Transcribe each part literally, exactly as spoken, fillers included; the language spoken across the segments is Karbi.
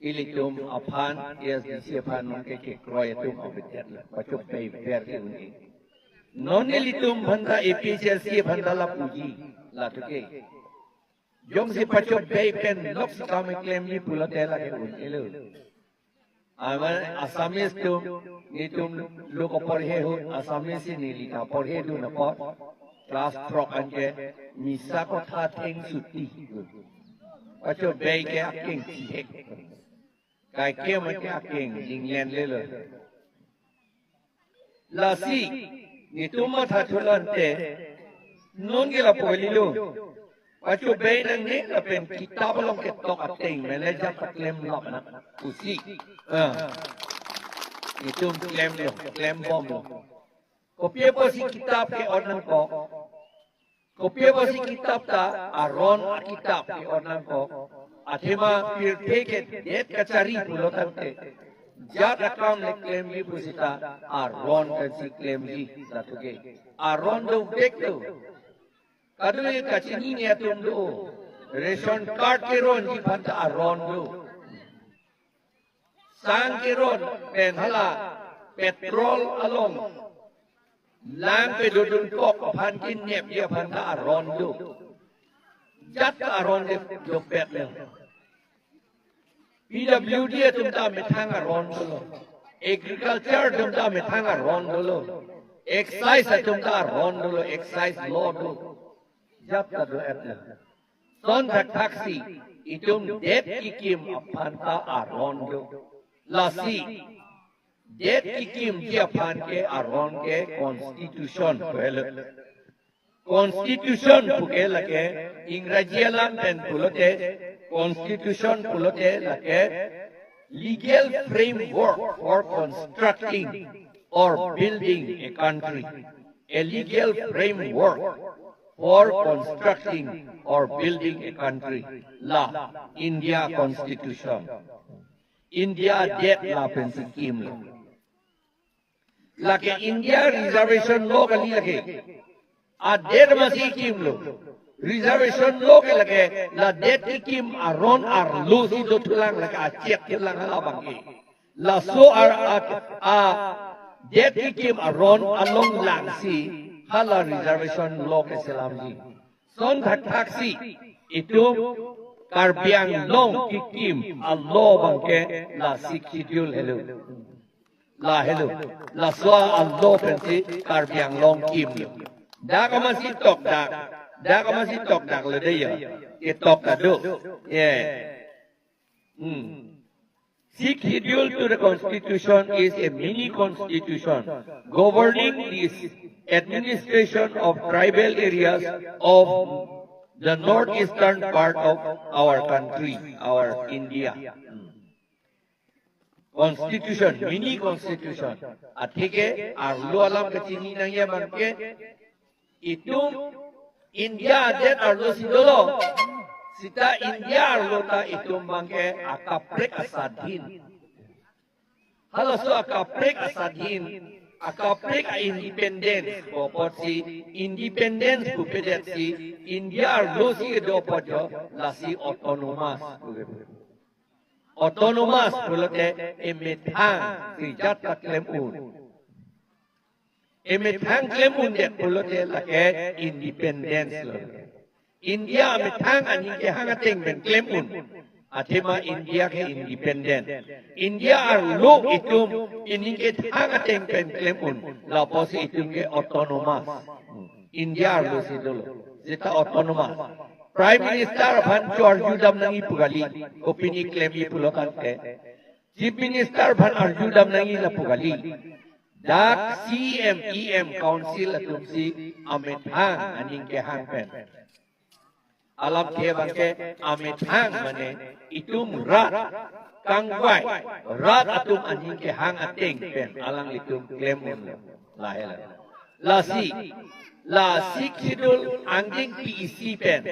Ilitum aphan, A S D C aphan ke kekroi atum abetet la. Pachobei ber ke un-e. Non ilitum aphanta A P H L C aphanta lapuji, latum ke. Jongsi pachobei pen lok si kam klemji pulote lake un-elo. Amat Assamese atum, netum lo kaporhe ahut, Assamese si neli kaporhedun apot, class throk anke, misa kotha theng suti. Pachobei ke akeng chihek. Kaikema ke akeng jinglen lelo. Lasi, netum matha thulo ante, non ke lapu kalilo. Pachobei nangne lapen kitap along ketok ateng, mane jat paklem lap na. Pusi. Ah. Netum klemlo, klembomlo. Kopi apotsi kitap ke-ot nangkok. Kopi apotsi kitap ta aron akitap ke-ot nangkok. Athema pirthe kedet kachari pulo tangte, jat akam le klemji pusita aron pensi klemji latum ke. Aron dovek do. Kadokave kachinine atum do. Ration card keronji aphanta aron do. Sang keron pen hala petrol along lang pedodun kok aphan kinepji aphanta aron do. Jat aron de dopet le. P W D atum ta methang aron dolo. Agriculture atum ta methang aron dolo. Excise atum ta aron dolo. Excise law do. Jat ta do-et le. Lason thakthaksi, itum det kekim aphanta aron do. Lasi, det kekimji aphan ke aron ke constitution pu helo. Constitution pu ke lake Ingraji alam pen pulote, constitution pulote lake legal framework for constructing or building a country. A legal framework for constructing or building a country. La India Constitution. India det lapensi kimlo. Lake India reservation law kali lake. Adet amatsi kimlo. Reservation law ke lake la det kekim aron arlosi dothulang lake achek kelang halabang ke. Laso ar a, a det kekim aron along langsi hala reservation law keselamji. Lason thakthaksi itum Karbi Anglong kekim a-law abangke la Sixth Schedule helo. La helo. Laso a-law pensi Karbi Anglong kimlo. Dak amatsi tokdak. Dak amatsi tokdak lo dei ya. Ketok ta do. Ye. Hmm. Sixth Schedule to the Constitution is a mini constitution governing the administration of tribal areas of the northeastern part of our country, our India. Hmm. Constitution, mini constitution. Atheke arlo alam kachini nangji abangke itum India adet arlosi dolo. Seta India arlo ta itum abangke akaprek asadhin. Halaso akaprek asadhin, akaprek a-independence pu apotsi, independence pu pedetsi India arlosi kedo apot jo lasi autonomous. Autonomous pulote emethang si jat ta klem un. Emethang klem undet pulote lake independence lo. India methang aning kehang ateng pen klem un. Athema India ke independent. India arlo itum ining kehang ateng pen klem un. Lapusi itum ke autonomous. India arlosi dolo. Seta autonomous. Prime Minister aphan cho arjudam nangji pu kali. Kopine klemji pulo tangte. Chief Minister aphan arjudam nangji lapu kali. Dak C M, E M council atumsi amethang aning kehang pen. Alam ke abangke amethang mane itum rat kangvai, rat atum aning kehang ateng pen alanglitum klem un lahela. Lasi, la Sixth Schedule angdeng P E C pen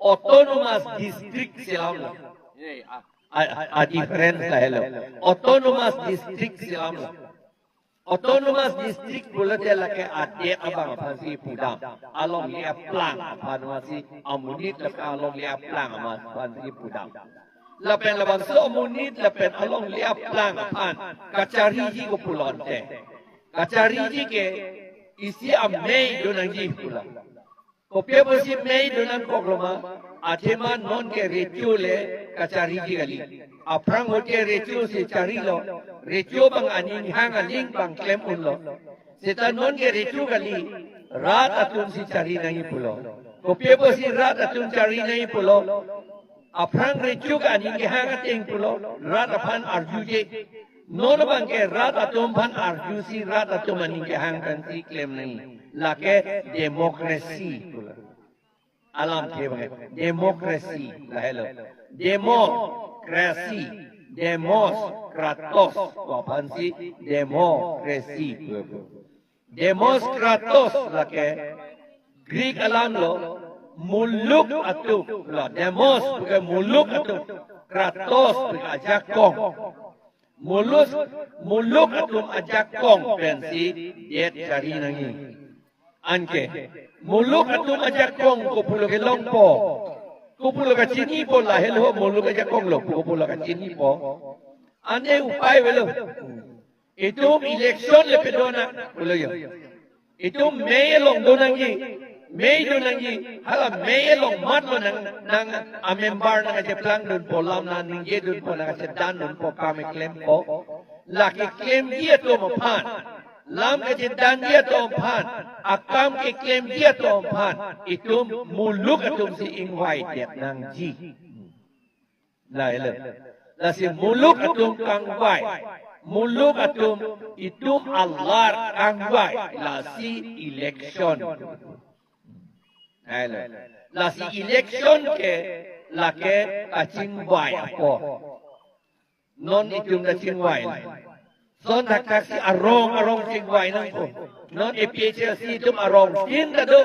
autonomous district selamlo. A, a, a difference lahelo. Autonomous district selamlo. Autonomous district pulote lake adet abang aphansi pudam. Alongle aplang aphan amatsi amonit lake alongle aplang aphansi pudam. Lapen labangso amonit lapen alongle aplang aphan kachariji ko pulote, kachariji ke isi amei do nangji pulo. Kopi apotsi mei do nangkoklo ma? Athema non ke recho le kachariji kali. Aphrang ahut ke recho si charilo. Recho abang aning hang aling abang klem unlo. Seta non ke recho kali, rat atum si chari nangji pulo. Kopi apotsi rat atum chari nangji pulo? Aphrang recho ke aning kehang ateng pulo, rat aphan arjuje. Non abang ke rat atum aphan arjusi rat atum aning kehang pensi klem nangji. Lake democracy pulo. Alamthe abang ke democracy lahelo. Democracy, demos, kratos, ko aphansi democracy. Demos kratos lake Greek alamlo, muluk atum lo. Demos ke muluk atum, kratos ke ajakong. Mulus, muluk atum ajakong pensi det chari nangji. Anke muluk atum ajakong kopulo kelongpo, kopulo kachinipo, lahelo muluk ajakong lo kopulo kachinipo. Ane upai avelo. Itum election le pedo nang pulo yo. Itum mei along do nangji, mei do nangji, hala mei along mat lo nang, nang amember nangkacheplang dunpo, lam nangningje dunpo, nangkachedan dunpo, kam keklempo. La keklemji atum aphan, lam kachedanji atum aphan, akam keklemji atum aphan itum muluk atumsi ingvaidet nangji. Lahelo. Lasi muluk atum kangvai. Muluk atum itum alar kangvai. Lasi election. Lahelo. Lasi election ke lake kachingvai apor. Non itum ta chingvai. Son thakthak si arong arong chingvai nangpo. Non A P H L C atum arongtin ta do.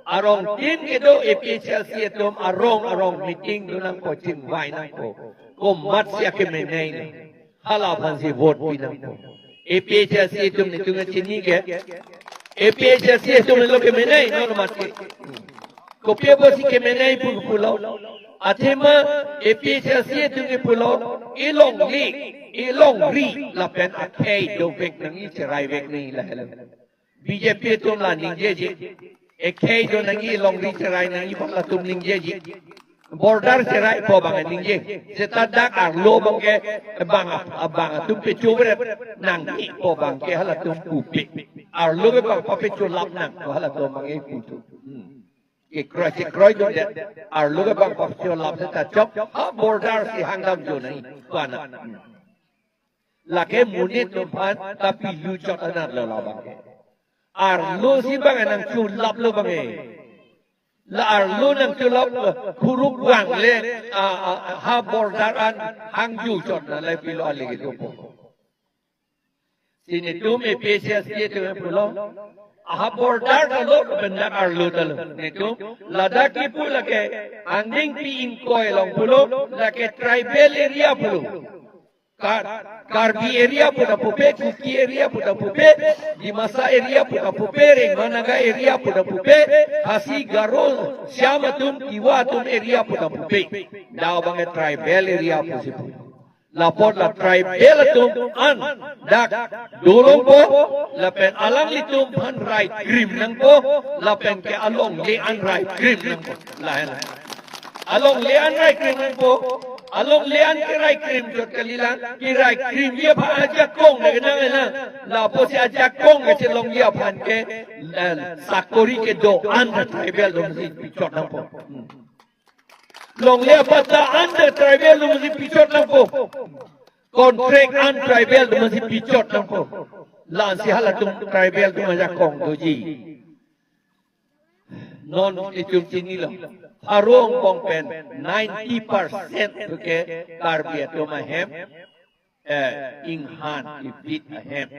Arongtin kedo A P H L C atum arong arong meeting do nangpo, chingvai nangpo. Komatsi akemenei nang, hala aphansi vote pi nangpo. A P H L C atum netum chini ke. A P H L C atum lo kemenei non mati. Kopi apotsi kemenei pu pulo? Athema A P H L C atum ke pulo, ilongri, ilongri lapen akhei dovek nangji, cheraivek nangji lahelo. B J P atum la ningjeji. Akhei do nangji, longri cherai nangji pu latum ningjeji. Border cheraipo abang ningje. Seta dak arlo abang ke bang ap-, abang atum pechobret nangjipo abang ke halatum pupe. Arlo ke bang papecholap nangpo halatum abang ke putu. Hmm. Kekroi, kekroi do det. Arlo ke bang papecholap seta chok, ha border si hangdam jo nangji. Ko-an na. Hmm. Lake monit atum aphan ta pilu chot anat lo la abang ke. Arlo si abang nangcholaplo abang ke. La arlo nangcholap, eh, kuruk vang le, ah, ah, ha border an hangju chot na le pilo ale kedo po. Si netum A P H L C atum pulo, aha border ta lo, pendak arlo ta lo. Netum ladak kipu lake angdengpi ingkoi along pulo, lake tribal area pulo. Kar-, Karbi area pu ta pupe, Kuki area pu ta pupe, Dimasa area pu ta pupe, Rengma Naga area pu ta pupe, Khasi, Garo, Siam atum, Tiwa atum area pu ta pupe. Dak abang ke tribal area pusi pu. Lapot la tribal atum an dak dolongpo, lapen alanglitum aphan rai krim nangpo, lapen ke alongle an rai krim nangpo. Lahelo. Alongle an rai krim nangpo, alongle an kerai krim chot kalilang, kerai krimji aphan ajakong lake nang nang. Lapotsi ajakong kachelongji aphan ke, eh, sakori kedo-an tribal atumsi pichot nangpo. Hmm. Longle apatta an tribal atumsi pichot nangpo. Contract an tribal atumsi pichot nangpo. La-ansi halatum tribal atum ajakong doji. Non itum chinilo. Pharo angbong pen ninety percent ke Karbi atum ahem, eh, inghan kebit ahem.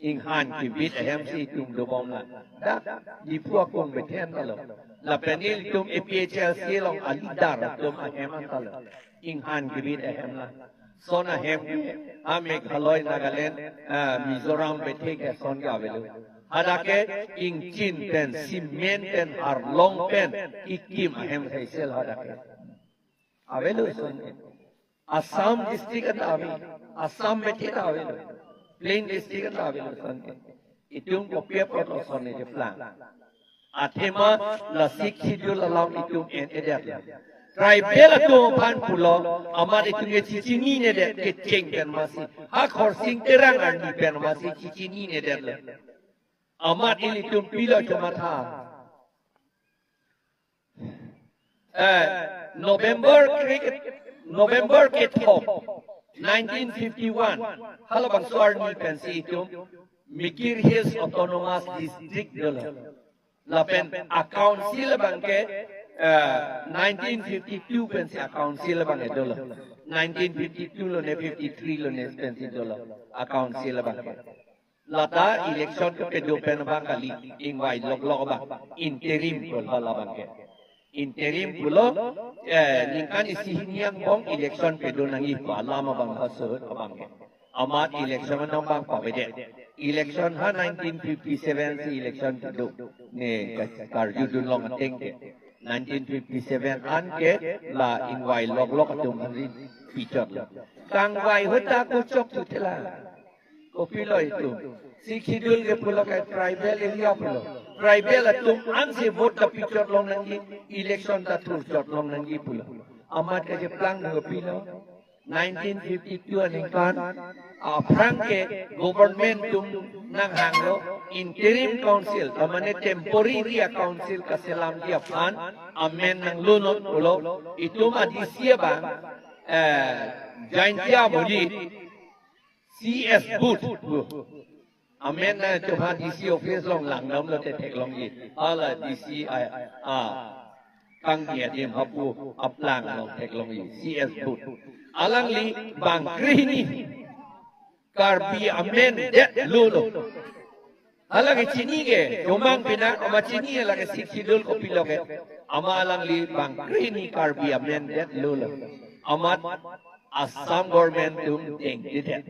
Inghan kebit ahem si itum dobom la. Dak Diphu akung Bethel ta lo. Lapen ilitum A P H L C along a-leader atum ahem an ta lo. Inghan kebit ahem la. Son ahem ke, ah, Meghalaya, Nagaland, ah, Mizoram bethe ke son ke avelo. Hadak ke ingchin pen, cement pen, arlong pen kekim ahem sai sel hadak ke. Avelo son ke. Assam district anta ave. Assam bethe ta avelo. Plain district anta avelo son ke. Itum kopi apot lo son ne jeplang. Athema la Sixth Schedule along itum en-edetlo. Tribal atum aphan pulo, amat itum ke chichinine det kecheng pen masi. Ha Khorsing Terang arni pen masi chichinine detlo. Amat ilitum pilo chomatha. Eh, November kre-, November kethom, nineteen fifty-one. Halabangso arni pensi itum Mikir Hills Autonomous District dolo. Lapen a-council abang ke, eh, nineteen fifty-two pensi a-council abang ke dolo. Nineteen fifty-two lone fifty-three lone pensi dolo. A-council abang ke. Lata election kedo pen abang kali, ingvai loklok abang, interim pulo labang ke. Interim pulo, eh, ningkan isi hini angbong election kedo nangji pu alam abang ha suhut abang ke. Amat election angbong pavedet. Election ha nineteen fifty-seven si election kedo. Ne ka-, karjudun long ateng ke. Nineteen fifty-seven an ke la ingvai loklok atum aphan ri pichotlo. Kangvai ahut ta kuchok tu thela. Kopilo itum. Sixth Schedule ke pulo ke tribal area pulo. Tribal atum ansi vote ta pichot long nangji, election ta thurchot long nangji pulo. Amat kacheplang kopilo. Nineteen fifty-two aningkan, aphrang ke government atum nanghanglo interim council, ta mane temporary a-council kaselamji aphan amen nanglonon pulo, itum a-D C abang, eh, Jaintia Bodi, C S Booth. Amen na chuma D C office along langdamlote theklongji. Hala D C a, a, kangni adim hapu aplang along theklongji. C S Booth. Alangli bang krehini Karbi amen detlo lo. Hala ke chini ke, chomang pinak, amat chini hala ke Sixth Schedule kopilo ke. Amat alangli bang krehini Karbi amen detlo lo. Amat Assam government atum dengdedet.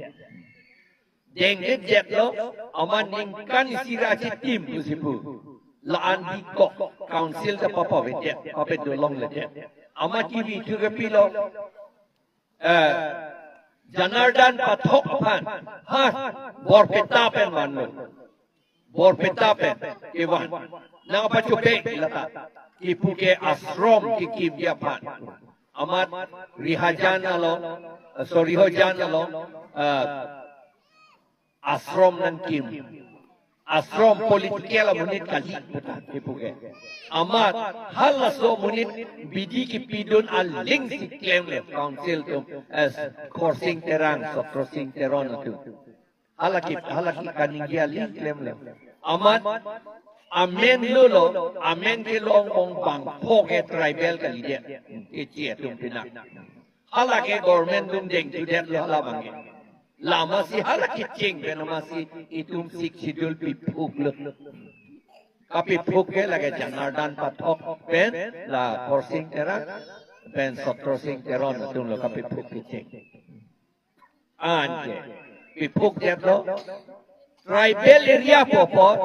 Dengdedetlo, amat ningkan isi ra chitim pusi pu. La-an dikok, council ta papavedet, papedo longledet. Amat kibi thu ke pilo, eh, Janardan Pathak aphan, ha, Borpeta pen vanlo. Borpeta pen kevan. Nangpachobei lata. Kipu ke ashram kekimji aphan. Amat Rihajan along, eh, sorry, Rihajan along, eh, ashram nangkim. Ashram political amonit kali puta kipu ke. Amat halaso amonit bidi kipidun aling si klemlo council atum, eh, Khorsing Terang, Sotrosing Teron atum. Hala ke, hala ke kaningje aling klemlo. Amat amen lo lo, amen kelong ong bangpho ke tribal kalidet. Kechi atum pinak. Hala ke government atum dengtudetlo hala abang ke. Lama si hala kecheng pen masi itum Sixth Schedule piphuklo. Kapiphuk ke lake Janardan Pathak pen la Khorsing Terang pen Sotrosing Teron atumlo kapiphuk kecheng. Anke piphukdetlo. Tribal area pu apot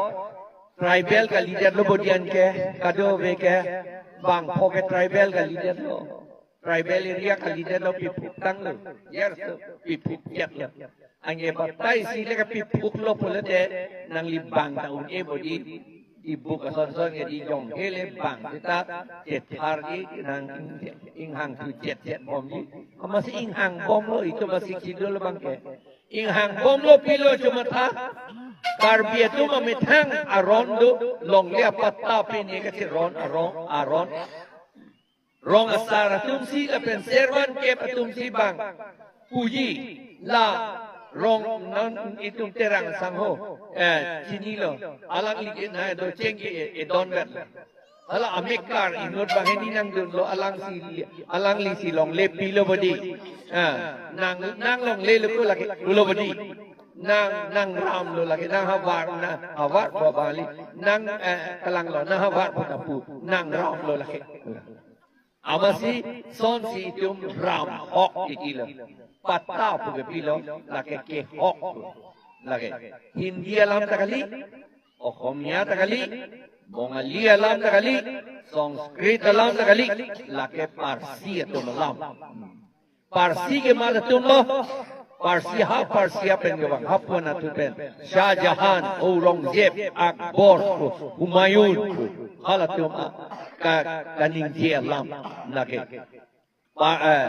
tribal kalidetlo bodi anke, kadokave ke bangpho ke tribal kalidetlo. Tribal area kalidetlo, piphuktanglo. Yes, piphukdetlo. Anke batai si lake piphuklo pulote nangli bang ta un-e bodi. Dibuk asonson ke di jong hele bang seta chetharji nang inghang thu chet chet bomji. Amatsi inghang bomlo, itum Sixth Schedule abang ke. Inghang bomlo pilo chomatha. Karbi atum amethang aron do, longle apatta pine kacheron aron, aron. Rong asar atumsi lapen servant kep atumsi bang puji la rong nang itum Terang sangho, eh, chinilo. Alangli ke na do chengki, eh, edon vet. Hala amekar inut banghini nangdunlo, alangsi, alanglisi longle pilo bodi. Ah, nang, nang longlelo ko lake pulo bodi. Nang, nang ramlo lake, nang havar, nang havar babali. Nang, eh, kalanglo, nang havar putapu. Nang ramlo lake. Amatsi sonsi itum ram hok ikilo. Patta pu ke pilo, lake kehok pu. Lake Hindi alam ta kali, Okhomia ta kali, Bongali alam ta kali, Sanskrit alam ta kali, lake Parsi atum alam. Parsi ke mat atum lo, Parsi ha Parsi apen kevang, ha pon atum pen. Shah Jahan, Aurangzeb, Akbar, Humayun, halatum a, ka, kaningje alam lake. Pa, eh,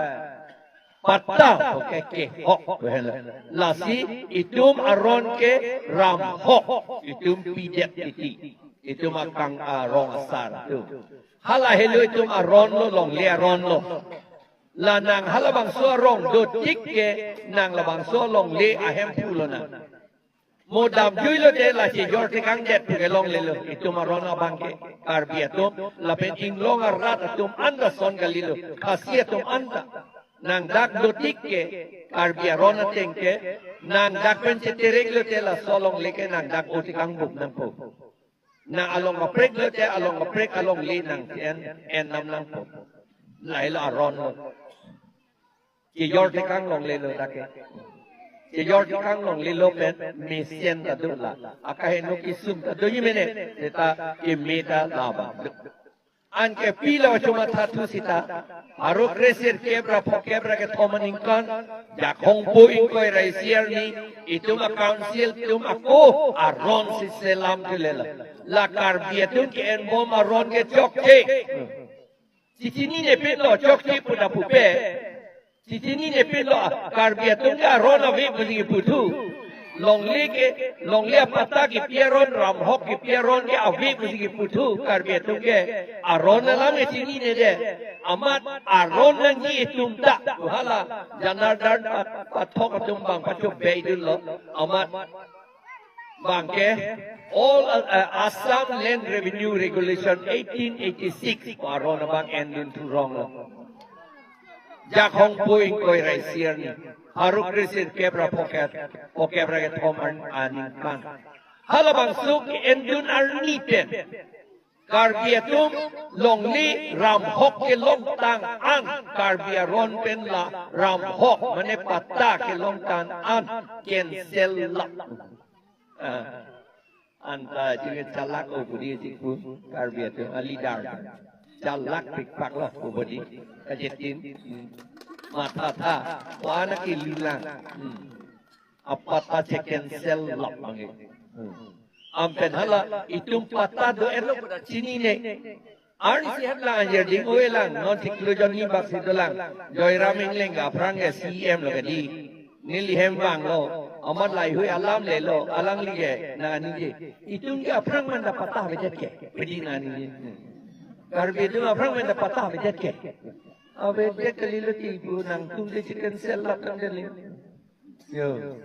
patta, okay, kehok, pu henlo. Lasi itum aron ke Ramhok, itum pidet titi. Itum akang arong asar atum. Hala helo itum aron lo, longle aron lo. La nang halabangso arong dotik ke nang labangso longle ahemphu lonang. Mo damjui lote la chejor tekang det pu ke longlelo, itum aron abang ke, Karbi atum, lapen inglong arat atum anta son kalilo, Khasi atum anta. Nang dak dotik ke, Karbi aron ateng ke, nang dak pen cheterek lote laso longle ke nang dak dotik angbuk nangpo. Nang along kaprek lote, along kaprek alongle nang en, en nam nangpo. Lahelo aron lo. Chejor tekang longlelo dak ke. Chejor tekang longlelo pen mesen ta dola. Akaheno kesung ta doji mene. Seta keme ta laba do. Anke pilo chomathathu seta. Pharo kre sirkep ra phokep ra kethom aningkan. Jakhong po ingkoi ra isi arni. Itum a-council atum ako aron si selam kelela. La Karbi atum ke-enbom aron ke chokche. Chichinine pin lo chokche pu ta pupe. Chichinine pin lo Karbi atum ke aron ave pusi keputhu. Longle ke, longle apatta kepi aron, Ramhok kepi aron ke ave pusi keputhu. Karbi atum ke aron alam ke chinine det. Amat aron nangji itum ta. Hala Janardan Pat-, Pathak atum bang pacho beidun lo. Amat bangke All, uh, Assam Land Revenue Regulation eighteen eighty-six aron abang endun thurong lo. Jakhong po ingkoi ra isi arni. Pharo kre sirkep ra phokep, phokep ra kethom an-, aningkan. Halabangso ke-endun arni pen. Karbi atum longle Ramhok kelongtang an, Karbi aron pen la Ramhok mane patta kelongtang an cancel la. Ah, anta jingit chalak o budi jiku Karbi atum a-leader. Chalak pikpak la o budi. Kajetin. Hmm. Mathatha. Wana ke lulang. Hmm. Apatta che-cancel lap mangi. Hmm. Anpen hala itum patta do-etlo pu ta chinine. Arnisi hetlang anjerding ove lang, non thiklo jon ni bak si dolang. Joyram Engleng aphrang ke C E M lo kedi. Neli hem vanglo, amat laheihui alam lelo, alangli ke nangji. Itum ke aphrang manta patta avedet ke, pedi nangji. Karbi atum aphrang manta patta avedet ke. Avedet kalilo ti pu nangtum te che-cancel lap tangdet le. Yo.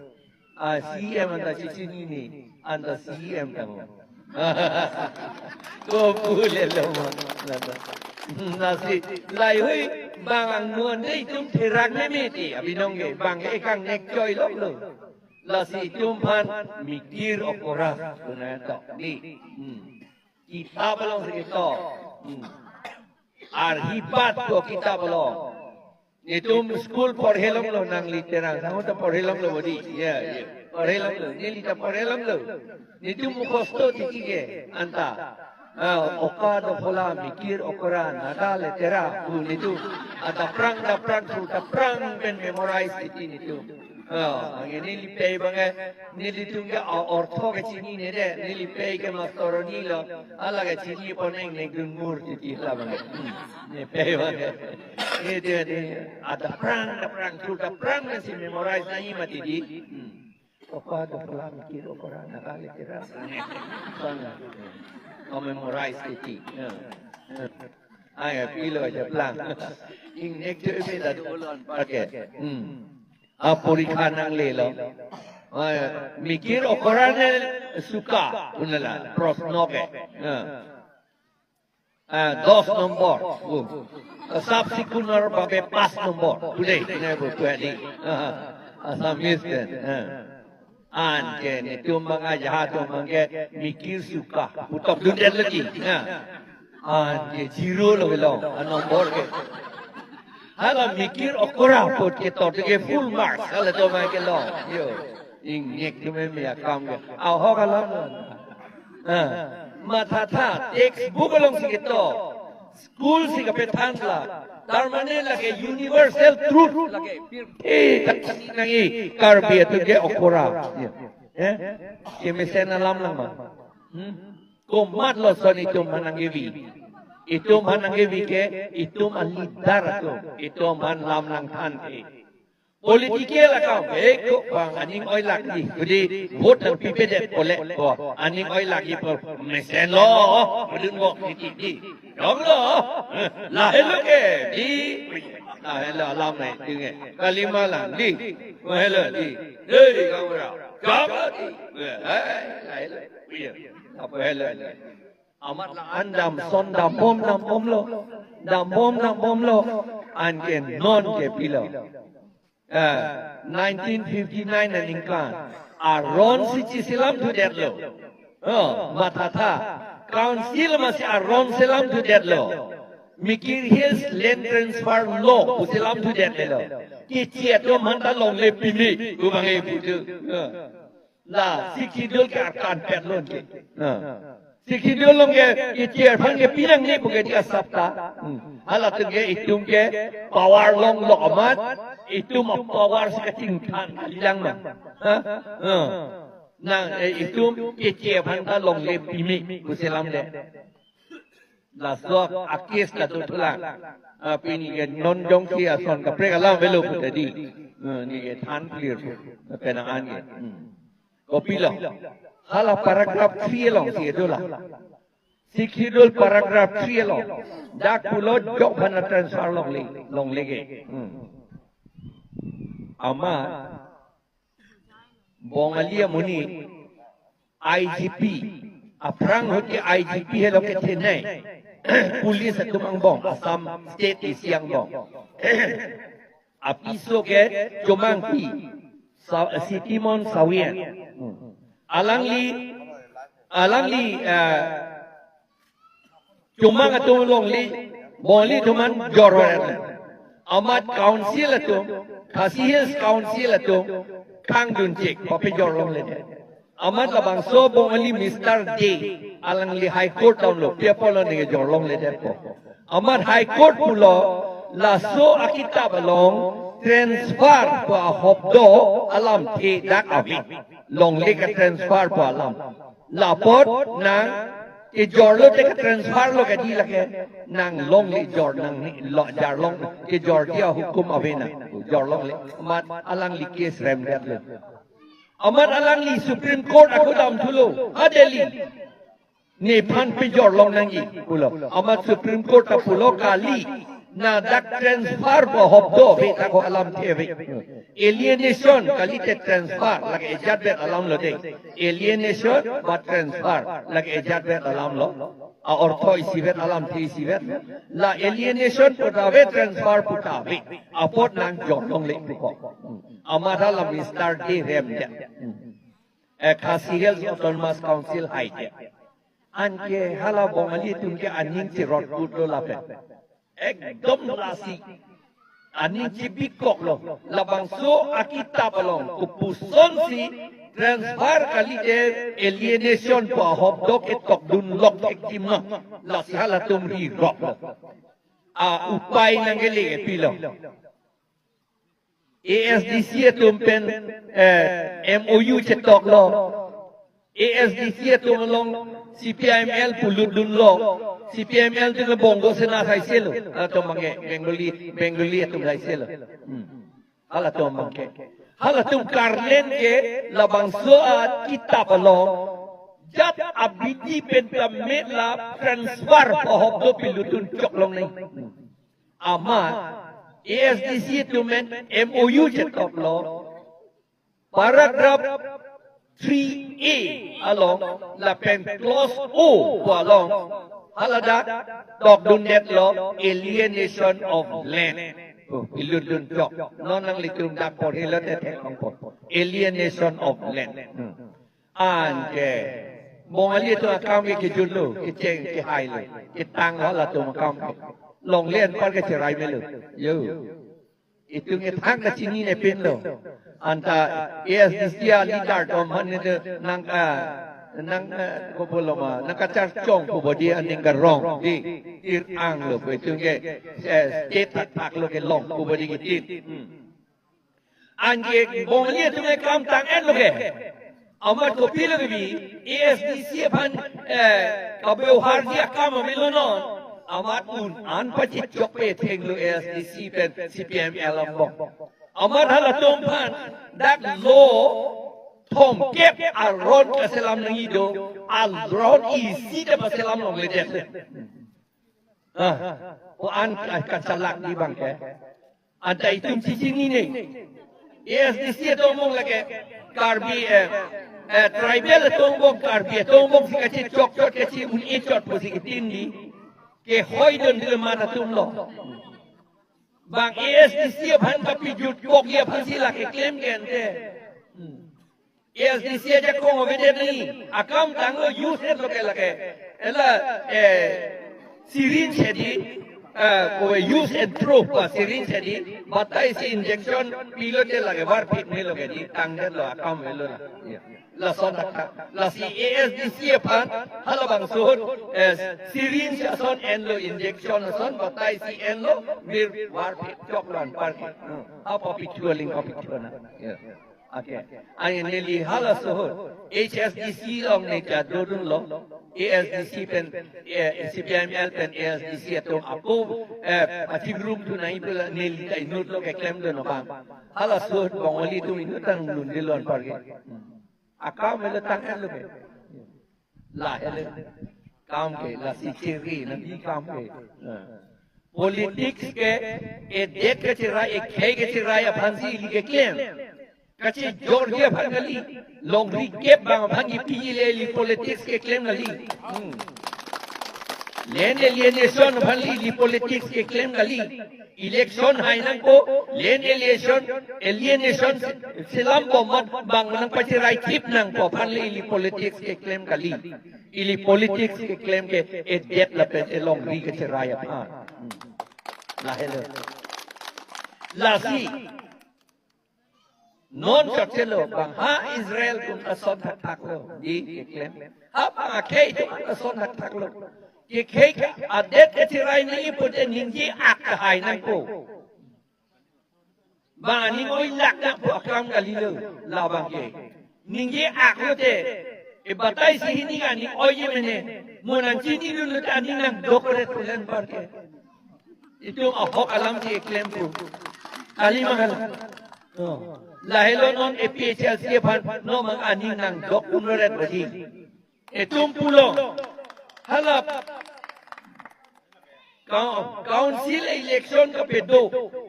A C E M anta chichinine, anta C E M tang. Ko pule lo ma. Lasi, laheihui bang angno ante itum therak meme ti, abinong ke, bang ke ekang nek choi lok lo. Lasi itum aphan mikir okora, kuna tok di. Hmm. Kitab along si ketok. Hmm. Arhi bat ko kitab along. Netum school porhelonglo nangli Terang. Sanghong ta porhelonglo bodi. Ya, ya. Porhelonglo. Neli ta porhelonglo. Netum mukhosto tiki ke anta. Ah, oka do phola mikir okora naga letera pu netum. Adaprang daprang thu daprang pen memorize titi netum. Ah, anke neli pei abang ke, nelitum ke a-, ortho ke chinine det, neli pei ke master ni lo, hala ke chini pon eng nek dun mur titi la abang ke. Hmm. Ne pei abang ke. Ne dia ne, adaprang, daprang, thu daprang nangsi memorize nangji mati di. Hmm. Oka do phola mikir okora naga letera. Sana. Ko memorize titi. Ya. Ya. Ai, pilo aja plang. Ing nek tu pi ta dulon. Okay. Hmm. A porikha nanglelo. Ai, mikir okora ne suka. Unala, prosno ke. Ya. Ah, dos nombor. Uh. Sab sekunor babe pas nombor. Today, ne bu tuadi. Ah, Assamese den. Ah. Anke netum abang ajahak atum abang ke mikir suka. Putok dundet lagi. Ya. Anke zero lo belong. A nombor ke. Hala mikir okora apot ketok ke full marks. Hala atum abang ke lo. Yo. Ingnek atum me akam ke. Ahok alam lo. Ah. Mathatha, textbook alongsi ketok. School si kapethan la. Tarmane lake universal truth lake. Eh, tak nangji Karbi atum ke okora. Ya. Eh? Kemesen alam lang ma. Hmm? Komatlo son itum aphan nangkevi. Itum aphan nangkevi ke, itum a-leader atum. Itum aphan lam nangthan ke. Political akam, eh, ko bang aning oilak di. Jadi, vote nangpipedet kolek ko. Aning oilak di po mesenlo. Padun bok di di. Donglo. Lahelo ke. Di. Lahelo alam nai. Di nge. Kalima lang. Di. Lahelo di. Hei, kamu dah. Kamu di. Hei, lahelo. Iya. Apa helo di? Amat la-an damson dambom dambomlo. Dambom dambomlo. Anke non ke pilo. Eh, nineteen fifty-nine aningkan. Aron si chisilam thudetlo. Oh, mathatha. Council masi aron silam thudetlo. Mikir Hills Land Transfer Law pu silam thudetlo. Keche atum aphanta longle pime. Kubang e putu. Oh. La, Sixth Schedule ke arkan pet lon ke. Na. Sixth Schedule along ke, keche aphan ke pinangne pu ke di asap ta. Hmm. Halatum ke itum ke power longlo amat, itum a-power si kachingthan kalilang ma. Ha? Ha. Na, eh, itum keche aphanta longle pime, pu silam de. Laso a-case ta tu thulang. Ah, pini ke non jongsi ason kaprek alam avelo pu tadi. Ah, neli ke than clear pu. Penang an ke. Hmm. Kopilo. Hala paragraph three alongsi dola. Sixth Schedule paragraph three along. Dak pulo jok aphan transfer longle, longle ke. Hmm. Amat Bongali amonit I G P, aphrang ahut ke I G P helo kethenei. Police atum angbong, Assam State isi angbong. Apiso ke Chomangpi, Sa-, Sitimon Sawian. Hmm. Alangli, alangli, eh, Chomang atum longle, Bongali atum an jor-et. Amat council atum, Khasi Hills Council atum, kangdun chek, pape jor longle. Amat labangso Bongali Mister Dey, alangli High Court downlo, pi apotlo neke jor longle detpo. Amat High Court pulo, laso akitap along, transfer pu ahop do, alamthe dak ave. Longle ke transfer pu alam. Lapot nang kejorlo te ke transfer lo ke di lake nang longle jor nang ni lo jar long kejor dia hukum ave nang jor longle amat alangli case remdetlo. Amat alangli Supreme Court ako damthulo ha Delhi. Nephan pejor long nangji pulo. Amat Supreme Court ta pulo kali na dak transfer pu ahop do ave ta ko alamthe ave. Alienation kalite transfer lake ejatvet alamlo de. Alienation ba transfer lake ejatvet alamlo. A-ortho isivet alamthe isivet. La alienation pu ta ave transfer pu ta ave. Apot nang jor longle pu ko. Amat hala Mister Dey remdet. Eh, Khasi Hills Autonomous Council hai dia. Anke hala Bongali atum ke aning chirot kutlo lapen. Ekdom lasi. Aning chibikoklo. Labangso akitap along. Kopusonsi transfer kalite alienation pu ahop do ke tokdun lok ekjima. Lasi halatum riroklo. A upai nangkele ke pilo. A S D C atum pen, eh, M O U chetoklo. A S D C atum along C P I M L pulutdunlo. C P I M L atum ke Bongo Sena thaiselo. Halatum abangke Bengali, Bengali atum thaiselo. Hmm. Halatum abangke. Halatum karlen ke labangso akitap along. Jat abidi pen ta me la transfer pu ahop do pilutdun chok longnei. Hmm. Amat A S D C atum pen M O U chetoklo. Paragraph three A along lapen clause O pu along haladak tokdundetlo alienation of land. Oh, pilutdun chok. Non nanglitum dak porhelo te theklongpo. Alienation of land. Hmm. Anke Bongali atum akam ke kejutlo, kecheng kehailo, ketang halatum akam ke. Longle anpar ke cherai melo. Yo. Itum ke thang kachinine pinlo. Anta A S D C a-leader atum aphan ne nang, ah, nang, eh, kopilo ma, nangkacharchong pu bodi aning karong, di, tir-ang lo, pu itum ke, eh, state thakthak lo kelong, pu bodi kitin. Hmm. Anke Bongali atum ke kam tang-et lo ke. Amat kopilo ke bi, A S D C aphan, eh, kabeohar ji akam avelo non. Amat un-an pachechokpe thenglo A S D C pen C P I M L angbong. Amat halatum aphan dak lo thomkep aron kaselam nangji do, aron isi ta paselam longledet. Ah, ko-an ka-, kachalak di bang ke. Anta itum chichinine. A S D C atum angbong lake Karbi, eh, eh, tribal atum angbong, Karbi atum angbong si kachechokchot, kachi-un-e chot pusi kitin di. Kehoidun di man atum lo. Bang A S D C aphan kapijut kokji aphan si lake keklem ke ante. Hmm. A S D C ajakong avedet nangji. Akam tanglo use-et lo ke lake. Ela, eh, syringe hedi, eh, ko use and throw pa syringe hedi. Batai si injection pilote lake varphit melo ke di. Tangdetlo akam avelo la. Ya. Lason thakthak. Lasi A S D C aphan, halabangso ahut, eh, syringe ason enlo, injection ason, batai si enlo, mir varphit choklo anpar ke. Hmm. Apa pithu aling apa pithu na. Ya. Okay. Ai neli halaso ahut, H S D C along ne kadodunlo, A S D C pen, eh, C P I M L pen A S D C atum ako, eh, achingrum thu nangji pu la neli ta inutlo keklemdun abang. Halaso ahut Bongali atum inut tang lundilon anpar ke. Hmm. Akam avelo tang-et lo ke. Lahelo. Kam ke, lasi chiri nangji kam ke. Politics ke, edet kacherai, ekhei kacherai aphan si ili keklem. Kachijorji aphan kali, longri kep bang aphan kipiji le ili politics keklem kali. Hmm. Land alienation aphan ili politics keklem kali. Election hai nangpo, land alienation, alienation selam bomot bang nangpacherai thip nangpo aphan le ili politics keklem kali. Ili politics keklem ke edet lapen elongri kacherai aphan. Hmm. Lahelo. Lasi. Non chokchelo bang ha Israel atum ason thakthak lo di keklem. Ha bang akhei atum ason thakthak lo. Kekhei ke adet kacherai nangji pute ningje ak kahai nangpo. Bang aning oilak nangpo akam kalilo labang ke. Ningje ak lote, e batai si hini aning oije mene. Mo nangchinidun lote aning nangdokret pu le anpar ke. Itum ahok alam si keklem pu. Kali ma hala. Oh. Lahelo non A P H L C aphan, non mang aning nangdok unret bodi. Itum pulo. Hala. Coun-, council election kapedo.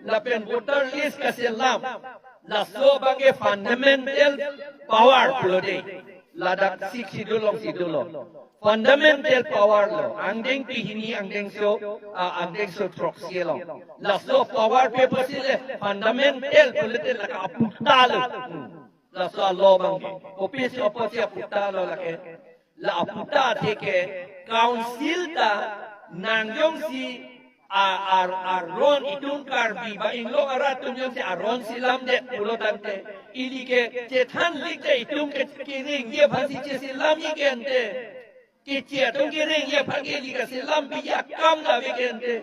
Lapen voter list kaselam. Laso abang ke fundamental power pulo de. Ladak Sixth Schedule along si dolo. Fundamental power lo. Angdeng pehini, angdengso, ah, angdengso throksi along. Laso power pe pusi le fundamental pulote lake aputa lo. Hmm. Laso alo abang ke. Kopisi apotsi aputa lo lake. La aputa athe ke council ta nangjongsi a, ar, aron itum Karbi ba inglong arat atum jongsi aron selamdet pulo tangte, ili ke chethan lik te itum ke kerengji aphan si cheselamji ke ante. Keche atum kerengji aphan ke ili kaselam piji akam ave ke ante.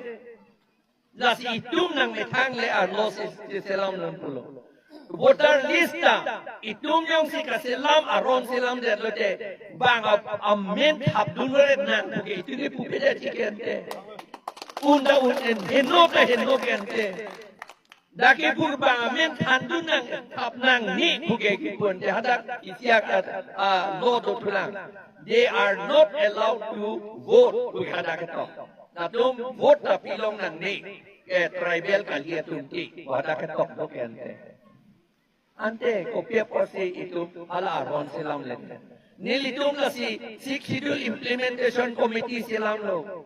Lasi itum nangmethang le arlo si, si selam nang pulo. Voter list ta itum jongsi kaselam aron selamdet lote bang ap-, amen thapdun ret nang puke itum ke pupedet ke ante. Un ta un en heno ta heno ke ante. Dak kepur bang amen thandun nang thap nangne puke kipu ante hadak isiak at, ah, lo dothulang. They are not allowed to vote puke hadak ketok. Latum vote ta pilong nangne, ke tribal kali atum ti, pu hadak ketok do ke ante. Ante kopi apotsi itum hala aron selamle. Nelitum lasi Sixth Schedule Implementation Committee selamlo.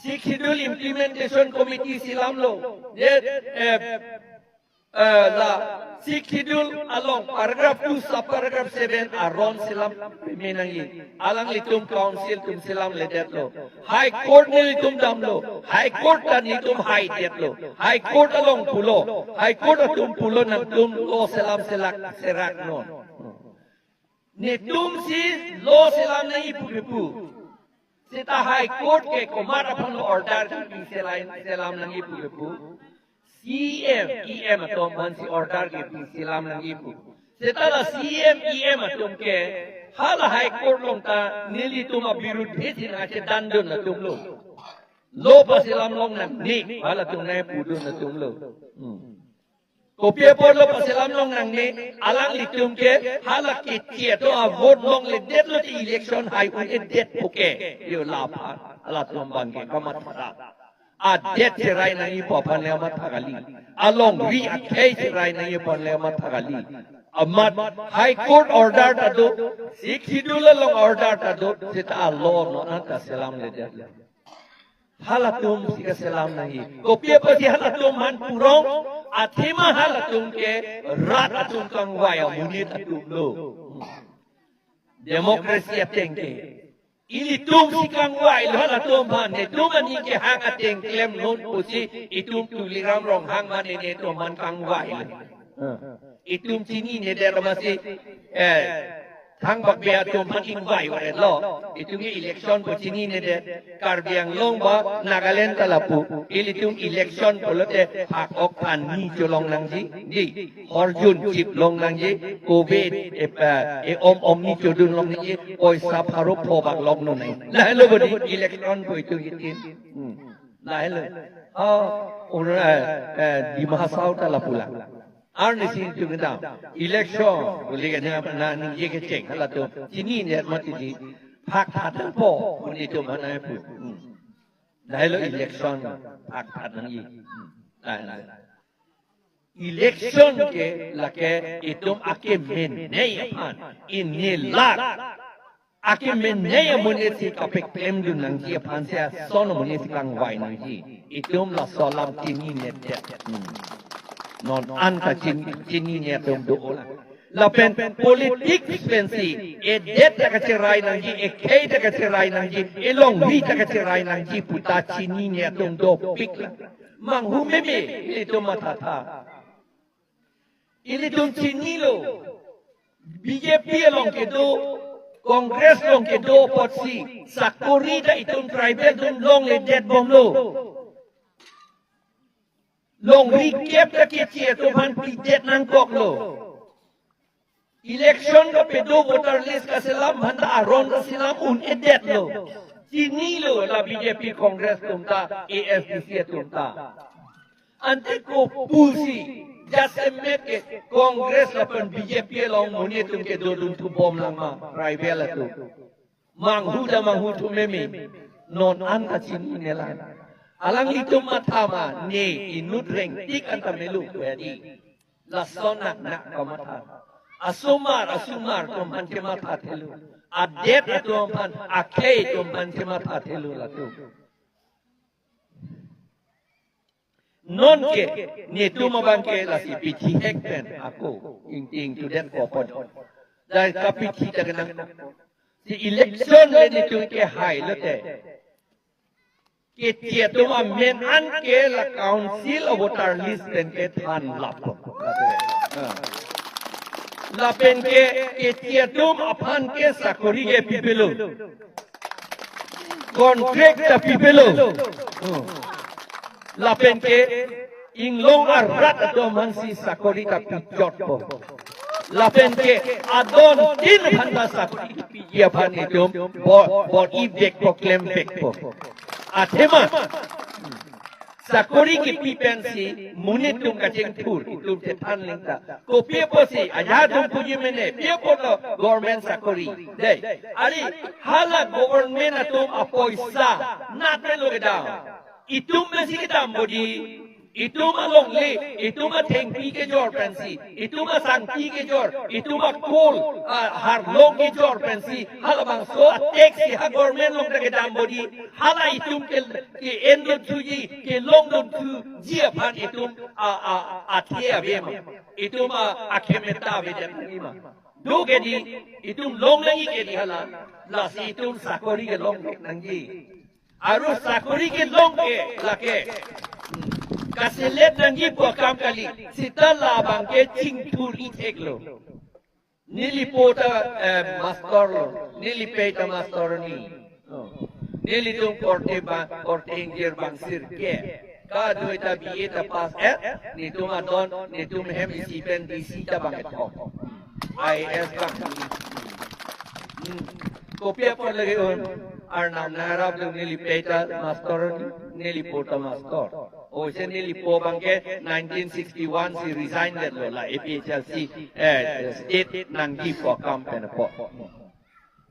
Sixth Schedule Implementation Committee selamlo. Ye, eh, eh, la Sixth Schedule along paragraph two sub paragraph seven aron selam peme nangji. Alanglitum council atum selamledetlo. High Court nelitum damlo. High Court ta nelitum haidetlo. High Court along pulo. High Court atum pulo nangtum lo selam selak serak non. Netum si law selam nangji pu kepu. Seta High Court ke komat aphan lo order kepi selam, selam nangji pu kepu. C M, E M atum aphan si order kepi selam nangji pu. Seta la C M, E M atum ke hala High Court along ta nelitum abirudh he si nangchedandun atum lo. Law paselam long nangne, halatum nangpudun atum lo. Hmm. Kopi apot law paselam long nangne, alanglitum ke hala keche atum avote longledetlo te election hai un-edetpo ke. Yo laphan, halatum abang ke kamatha. Adet cherai nangji pu aphan le amatha kali. Alongri akhei cherai nangji pu aphan le amatha kali. Amat High Court order ta do, Sixth Schedule along order ta do, seta a-law non anta selamledetlo. Halatum si kaselam nangji. Kopi apotsi halatum aphan purong, athema halatum ke rat atum kangvai amonit atum lo. Democracy ateng ke. Ilitum si kangvai lo halatum aphan, netum aning kehang ateng klemnon pusi itum Tuliram Ronghang mane netum aphan kangvai lo. Itum chininedet amatsi, eh, thangbak be atum aphan ingvai varetlo. Itum ke election pu chininedet. Karbi Anglong ba Nagaland ta lapu. Ilitum election pulote phak-ok phan ni cholong nangji. Di. Horjun chip long nangji. Covid, eh, eh, om om ni chodun long nangji. Poisa pharo pho bak long non nangji. Lahelo bodi election pu itum itin. Hmm. Lahelo. Oh, ora, eh, eh, Dima Hasao ta lapu la. Arnisi itum kedam. Election, uli ke na, na ningje kecheng, halatum. Chininedet mati di. Phak phatangpo, un itum aphan nangpu. Hmm. Lahelo election, phak phatangji. Hmm. Lahelo. Election ke lake itum akemene aphan. Inilak. Akemene amonit si kapeklemdun nangji aphan si ason amonit si kangvai nangji. Itum laso alam chininedet. Hmm. Non anta chin, chinine atum do ola. Lapen politics pensi, edet ta kacherai nangji, ekhei ta kacherai nangji, elongri ta kacherai nangji puta chinine atum dopik la. Manghu meme, itum mathatha. Ilitum chinilo. B J P along kedo, Congress along kedo apotsi, sakori ta itum tribal atum longledetbomlo. Longri kep ta keche atum aphan pidet nangkoklo. Election kapado voter list kaselam aphan ta aron kaselam un-edetlo. Chinilo la B J P Congress atum ta, A S D C atum ta. Ante kopusi, jasemet ke Congress lapen B J P along monit atum ke dodunthubom lang ma, tribal atum. Manghu ta manghu thu meme, non anta chinine lang. Alanglitum matha ma, ne inut rengtik anta melu kwedi. Lason nak nak kamatha. Asomar, asomar atum aphan chematha thelo. Adet atum aphan, akhei atum aphan chematha thelo latum. Non ke, netum abang ke lasi pithi hek pen ako, ingting tudet kopon. Dai kapithi ta kenang. Si election le netum ke hai lote. Keche atum amen an ke la council a voter list pen kethan lap. Ha. Lapen ke keche atum aphan ke sakori ke pipelo. Contract ta pipelo. Hmm. Lapen ke inglong arat atum aphan si sakori ta pichotpo. Lapen ke adontin aphan ta sakori piji aphan itum bo-, bor-i vekpo, klem vekpo. Athema sakori kepi pensi monit atum kachingthur, itum chethan lengta. Kopi apotsi, ajahak atum puji mene, pi apotlo government sakori. Dei, ari hala government atum apoisa, nat pen lo kedam. Itum pensi kedam bodi, itum alongle, itum athengpi kejor pensi, itum asangpi kejor, itum akol, a, harlong kejor pensi, halabangso a-tax si ha government along ta kedam bodi, hala itum ke, ke-endun thuji, kelongdun thuji aphan itum, a, a, athe ave ma. Itum a, akhemeta avedet nangji ma. Do kedi, itum long nangji kedi hala, lasi itum sakori kelong nangji. Aru sakori kelong ke lake. Kaselet nangji pu akam kali. Seta labang ke chingthur-i theklo. Neli po ta eh, mastor lo, neli pei ta mastor ni. Oh. Nelitum korte ba korte ingjir bang sirke. Kadokave ta B A ta pass et, netum adon, netum hem isi pen D C ta bang et ho. I A S bang. Hmm. Kopi apot lagi un, Arnam nangrap lo neli pei ta mastor ni, neli po ta mastor. O se neli po bang ke nineteen sixty-one si resign det lo la A P H L C eh, state nangji po kam pen po.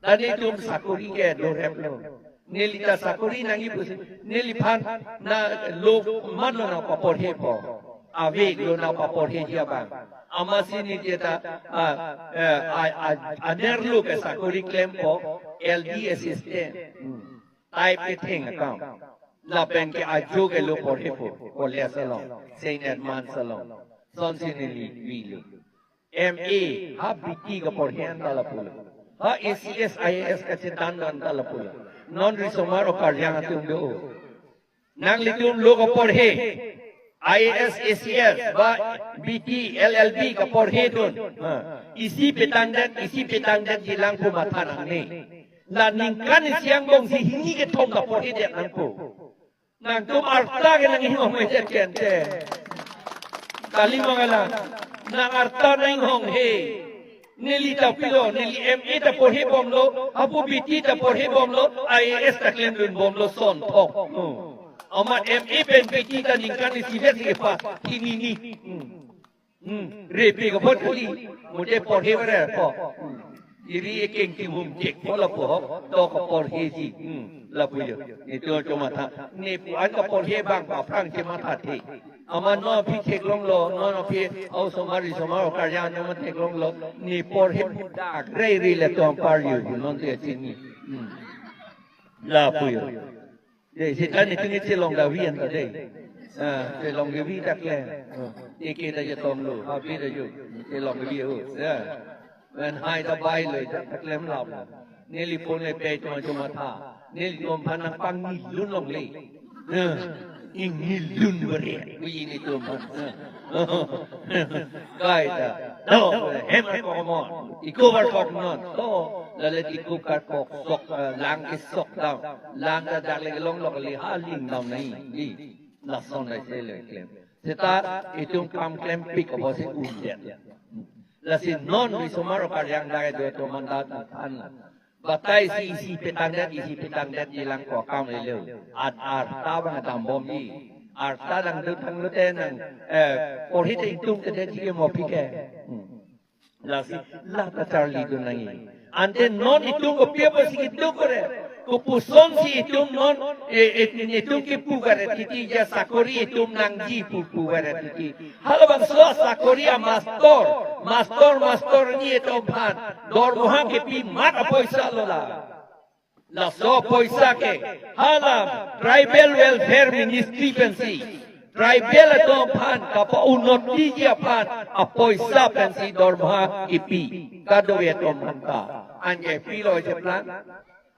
Tadi tum sakori ke dorep lo. Neli ta sakori nangji pusi, neliphan na lo man lo na paporhe po. Ave lo na paporheji abang. Amatsi neli ta ah, eh, a- a- anerlo ke sakori klempo L D assistant. Hmm. Type ketheng akam. Lapen ke ajo ke lo porhepo. College along, Saint Edmund's along. Sonsi neli vilo. M A, ha B T kaporhe anta lapulo. Ha A C S, I A S kachetan anta lapulo. Non risomar o karjang atum do. Nanglitum lo kaporhe, I A S, A C S, ba B T, L L B kaporhe dun. Ha. Isi petang det, isi petang detji lang pu matha nangne. La ningkan isi angbong si hini kethom kaporhe det nangpo. Nangtum arta ke nang inghong mejer kente. Kali mangala. Nang arta nang inghong he. Neli ta pilo, neli M A ta porhe bomlo, hapu B T ta porhe bomlo, I A S ta klemdun bomlo son thok. Hmm. Amat M A pen B T ta ningkan isi vet si pass, hini ni. Hmm. Hmm, repi ke bot kali, mute porhe bare po. Hmm. Iri ekeng tim hum jek po lapu ho, to kaporheji. Hmm, lapu jo. Netum chomatha. Ne pu-an kaporhe bang pa phrang chematha the. Amat non aphi theklonglo, non aphi au somar risomar o karjang non aphi theklonglo. Ne porhe dak rei rei le tom par yo, non te chini. Hmm. Lapu jo. Dei, seta netum chelong davi anta dei. Ah, chelong davi ta klem. Ah, eke ta chetong lo, habi ta jo. Chelong davi ho. Ya. Men hai ta bai lo, ta klem lam. Neli pon le pei tum chomatha. Nelitum aphan nangpangni lun longle. Ya. Ingni lun bare. Wi netum aphan. Ya. Kai ta. No, hem ko mo. Iko bar kok non. To, lale iko kar kok sok, eh, lang ke sok dam. Lang ta dak le long lok le ha ling dam nai. Di. Lason dai se le klem. Seta itum kam klempik apotsi un det. Lasi non risomar o karjang dak do to mandat na than la. Batai si isi petang det, isi petang detji lang ko kam lelo. At arta bang dambomji. Arta dang dut dang lute nang, eh, porhi te itum te detji mo pike. Hmm. Lasi, la ta charlidun nangji. Ante non itum kopi apotsi keduk kore. Kopuson si itum non, eh, eh, itum kipu kare titi ja sakori itum nangji pu pu kare titi. Halabangso sakori a mastor, mastor, mastor ni itum aphan dormoha kepi mat apoisa lo la. Laso poisa ke hala Tribal Welfare Ministry pensi, tribal atum aphan kapa-unnotiji aphan apoisa pensi dormoha kipi. Kadokave atum aphan ta. Anke pilo cheplang,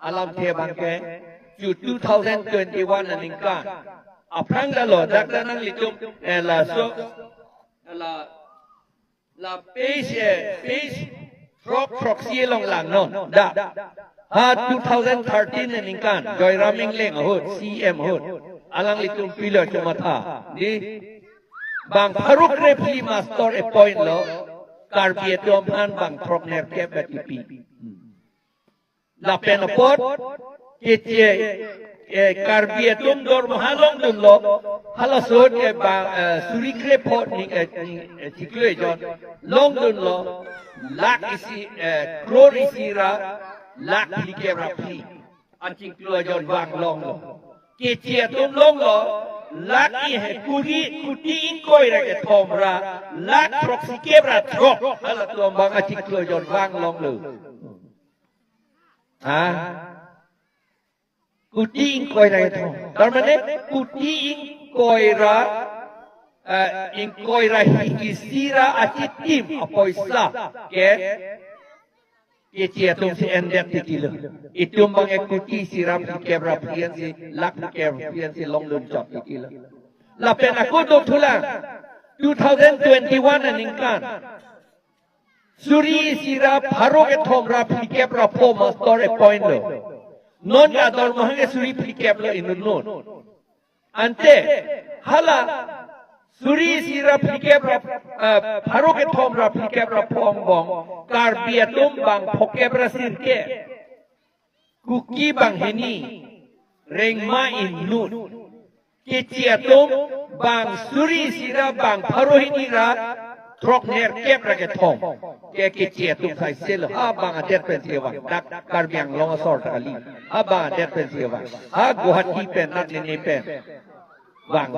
alamthe abang ke, chu two thousand twenty-one aningkan. Aphrang dalo, dak ta nanglitum, eh, laso, la La page, eh, page throk throksi along langnon. Da. Ha two thousand thirteen aningkan, Joyram Engleng ahut, C E M ahut. Alanglitum pilo chomatha. Di, bang pharo kre phli mastor appoint lo, Karbi atum aphan bang throk nerkep bati pi. Lapen apot, keche, eh, Karbi atum dormoha longdunlo, halaso ahut ke bang, eh, suri kre pho ni, eh, ni, eh, chiklo ejon longdunlo, lakh isi, eh, crore isi ra, lakh phlikep ra phli. Achiklo ejon vang longlo. Keche atum longlo, lakh isi kuri, kuti ingkoi ra kethom ra, lakh throksikep ra throk. Halatum bang achiklo ejon vang longlo. Ha? Kuti ingkoi ra kethom. Tar mane kuti ingkoi ra, eh, ingkoi ra hini isi ra achitim apoisa ke keche atum si endet titi lo. Itum bang ke kuti isi ra phlikep ra phli ansi, lakh phlikep ra phli ansi longdun chot titi lo. Lapen ako dothulang two thousand twenty-one aningkan. suri isi ra pharo kethom ra phlikep ra pho mastor appoint lo. Non ke adormaha ke suri phlikep lo inut non. Ante hala suri isi ra phlikep ra, eh, pharo kethom ra phlikep ra pho angbong Karbi atum bang phokep ra sirkep. Kuki bang hini, Rengma inut. Keche atum bang suri isi ra bang pharo hini ra throknerkep ra kethom. Ke keche atum sai selo, ha bang adet pensi vang, dak Karbi Anglong asor ta kali. Ha bang adet pensi vang. Ha Guwahati pen, nat lene pen vang.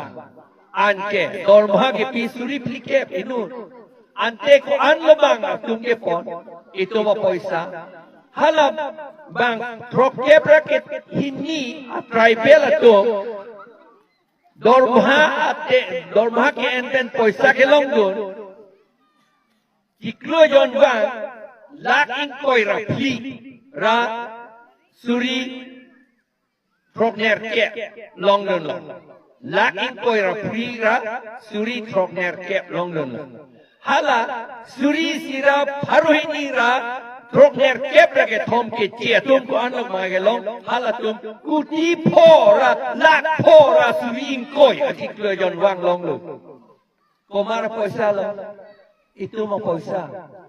Anke dormaha kepi suri phlikep inut. Ante ko-an lo bang atum kepon, itum apoisa. Hala bang throkkep ra ke hini a tribal atum dormaha ate, dormaha ke-en pen poisa kelongdun. Chiklo jon vang lakh ingkoi ra phli ra suri throknerkep longdunlo. Lakh ingkoi ra phli ra suri throknerkep longdunlo. Hala suri isi ra pharo hini ra throknerkep ra kethom keche atum ko-an lo ma kelong, halatum kuti pho ra lakh pho ra suri ingkoi achiklo jon vang longlo. Komat apoisa lo? Itum apoisa.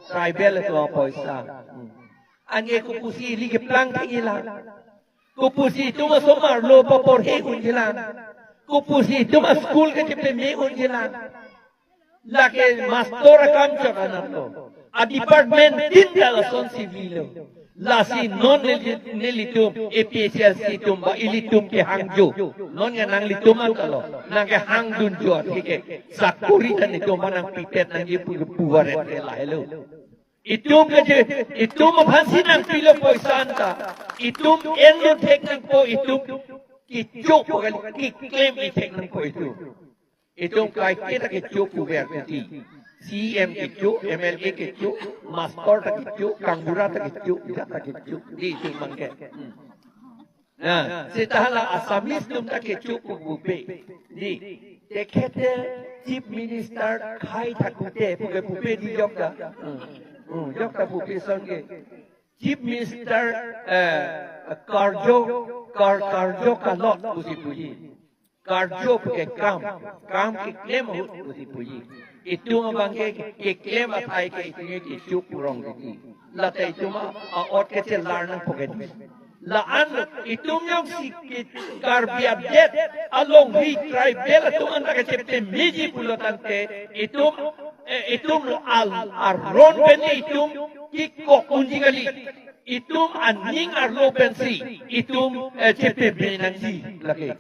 Tribal atum apoisa. Hmm. Anke kopusi ili keplang thekji lang? Kopusi itum asomar lo paporhe unji lang? Kopusi itum askul kachepeme unji lang? Lake mastor akam chot anat lo. A department tin ta lasonsi velo. Lasi non neli-, nelitum A P H L C atum ba ilitum kehangjo. Non ke nanglitum anta lo. Nangkehangdunjo atheke sakori ta netum aphan nangpipet nangji pu, pu varet ke lahelo. Itum ke je, itum aphansi nangpilo poisa anta. Itum enlo thek nangpo itum. Kecho pu kali, keklem-i thek nangpo itum. Itum kaiketa kecho puver kuti. C E M kecho, M L A kecho, mastor ta kecho, kangbura ta kecho, ijat ta kecho. Dei itum abangke. Hmm. Na, seta hala Assamese atum ta kecho pu pupe. Dei, tekhete Chief Minister khai thakthak te puke pupe dei jok ta. Hmm. Hmm, jok ta pupe ason ke. Chief Minister, eh, karjo, kar-, karjo kalot pusi puji. Karjo puke kam, kam keklem ahut pusi puji. Itum abangke keklem athai ke itum kecho pu rong titi. Lata itum a, a-ot kechelar nangpo ke dei. La-an itum jongsi ke Karbi adet alongri tribal atum anta kachepemeji pulo tangte itum, eh, itum lo al aron pen itum kekok unji kali. Itum aning arlo pensi itum, eh, chepeme nangji lake.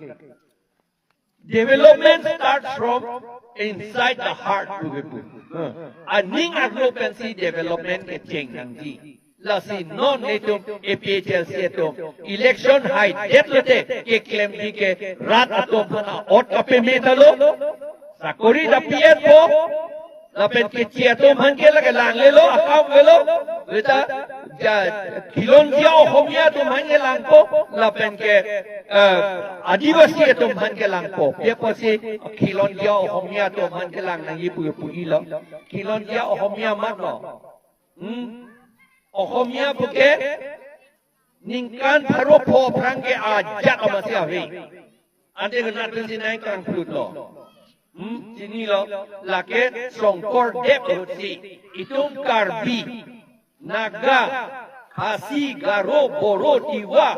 Development starts from inside the heart, pu kepu. Huh. Aning arlo pensi development kecheng nangji. Lasi non netum A P H L C atum election haidet lote keklemji ke rat atum aphan a-ot kapeme ta lo. Sakori ta pi-etpo. Lapen keche atum aphan ke lake langlelo, akam avelo. Beta ja khilonjia Ohomia atum aphan ke langpo, lapen ke, eh, Adivasi atum aphan ke langpo. Pi apotsi khilonjia Ohomia atum aphan ke lang nangji pu pu-ilo. Khilonjia Ohomia mat lo. Hmm? Ohomia puke ningkan pharo pho aphrang ke ajat amatsi ave. Ante ke natun sinai kangplut lo. Hmm, chinilo, lake Shongkordev ahutsi itum Karbi, Naga, Khasi, Garo, Boro, Tiwa,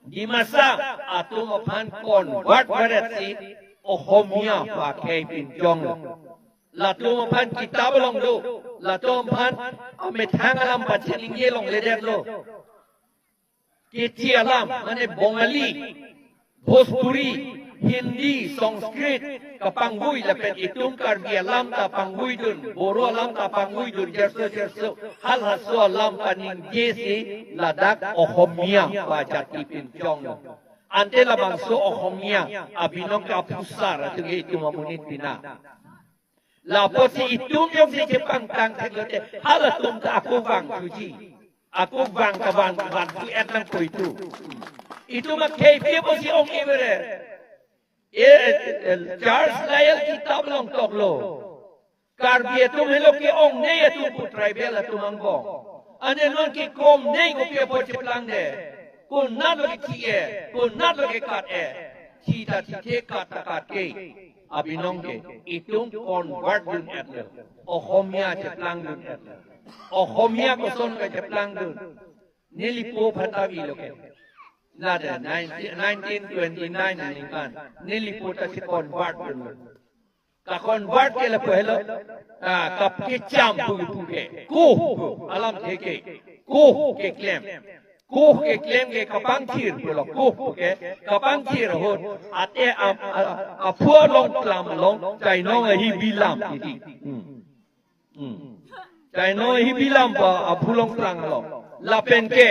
Dimasa atum aphan convert varetsi Ohomia pakhei pinchong. Latum aphan kitab along do, latum aphan amethang alam pachiningje longledetlo. Keche alam, mane Bongali, Bhojpuri, Hindi, Sanskrit, kapanggui lapen itum Karbi alam ta pangguidun, Boro alam ta pangguidun, jerso jerso, halaso alam paningjesi ladak Ohomia pajati pinchong. Ante labangso Ohomia abinong ke aphusar atum ke itum amonit pina. Lapotsi itum jongsi chepangtang theklote, halatum ta ako vang thuji. Ako vang ta vang, vang thu-et nangpo itum. Itum akhei pi apotsi ong-e vere. E, e, e, Charles Lyall kitab along toklo. Karbi atum helo ke-ongnei atum pu tribal atum angbong. Ane non ke-komnei kopi apot cheplangde. Konatlo kethi-e, konatlo kekat-e. Thi ta thithe, kat ta katke. Abinong ke, itum convert dun-etlo. Ohomia cheplangdun-etlo. Ohomia koson ke cheplangdun. Nelipo aphan ta avelo ke. Lade nineteen, nineteen twenty-nine aningkan. Nelipo ta si convert dunlo. Ka-convert ke lapu helo. Ah, kap kecham pu pu ke. Kuh pu. Alamthe ke. Kuh keklem. Kuh keklem ke kapangthir pulo. Kuh pu ke kapangthir ahut. Ate am, a, aphu along plang along. Chainong ahi bilam titi. Hmm. Hmm. Chainong ahi bilam pa aphu along plang along. Lapen ke.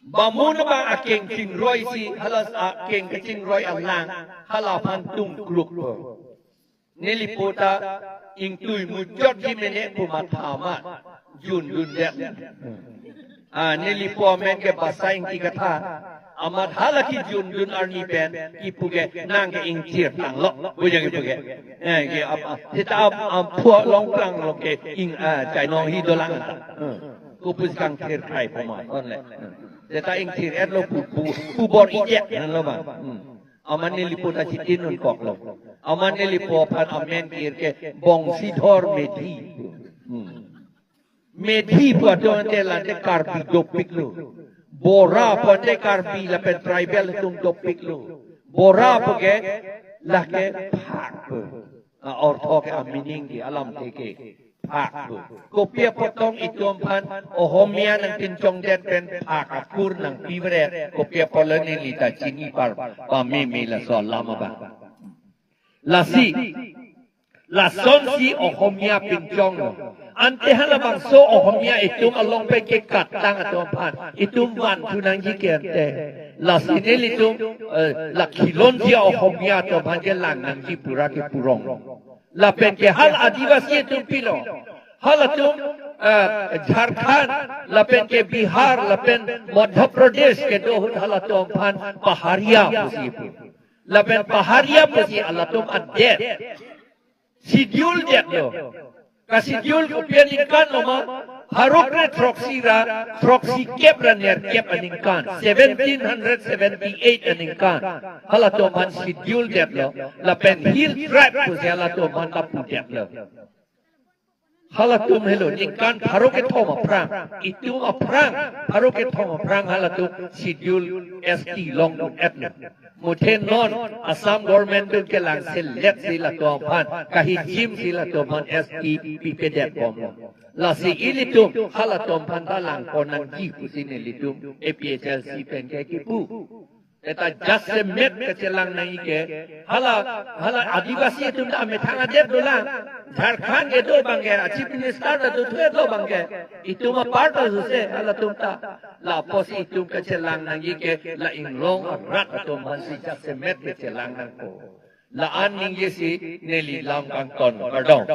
Bamun abang akeng chingroi si, hala akeng kachingroi alang, hala aphan tungkruk po. Nelipo ta ingtui muchotji mene pu matha amat, jundundet. Ah, nelipo amen ke Basa Ingti Katha, amat hala kejundun arni pen, kipu ke nang ke ingthir tanglo, bujang kipu ke. Eh, ke ap-, ap-, seta ap-, aphu along plang along ke ing, ah, chainong ahi dolang ta. Hmm. Kopusi kangthir kai poma, onle. Hmm. Seta ingthir-etlo pu, pu, pu bor-ijek, nanlo ma. Hmm. Amat nelipo ta chitin un koklo. Amat nelipo aphan amen kir ke Bongsidhor Medhi. Hmm. Medhi pu atum ante lante Karbi dopiklo. Bora pu ante Karbi lapen tribal atum dopiklo. Bora pu ke lake phak pu. Ah, ortho ke, ah, meaning ke, alamthe ke. Phak pu. Kopi apot tong itum aphan Ohomia nangpinchongdet pen phak akur nangpivret. Kopi apotlo neli ta chini par pameme laso alam abang. Lasi, lasonsi Ohomia pinchonglo. Ante halabangso Ohomia itum along pen kekat tang atum aphan itum vanthu nangji ke ante. Lasi nelitum, eh, la khilonjia Ohomia atum aphan kelang nangji pura ke purong. Lapen ke hala Adivasi atum pilo. Halatum, eh, Jharkhand, lapen ke Bihar, lapen Madhya Pradesh kedo ahut halatum aphan Paharia pusi pu. Lapen Paharia pusi halatum adet. Schedule detlo. Ka-schedule kopi aningkan lo ma, pharo kre throksi ra, throksi kep ra nerkep aningkan, seventeen hundred seventy-eight aningkan. Halatum aphan schedule detlo, lapen hill tribe pusi halatum aphan ta pudetlo. Halatum helo, ningkan pharo kethom aphrang, itum aphrang, pharo kethom aphrang halatum schedule S T longdun-etlo. Muthe non Assam government atum kelang selet si latum aphan, kahijim si latum aphan S T pipedet bomlo. Lasi ilitum halatum aphan ta langpon nangji pusi nelitum A P H L C pen ke kipu. Seta jasemet kachelang nangji ke, hala, hala Adivasi atum ta amethang adet dolang. Jharkhand kedo abang ke, a Chief Minister ta dothu-etlo abang ke. Itum apar ta suse, halatum ta. Lapusi itum kachelang nangji ke, la inglong arat atum aphansi jasemet kachelang nangpo. La-an ningjesi neli lam kangton. Kardom.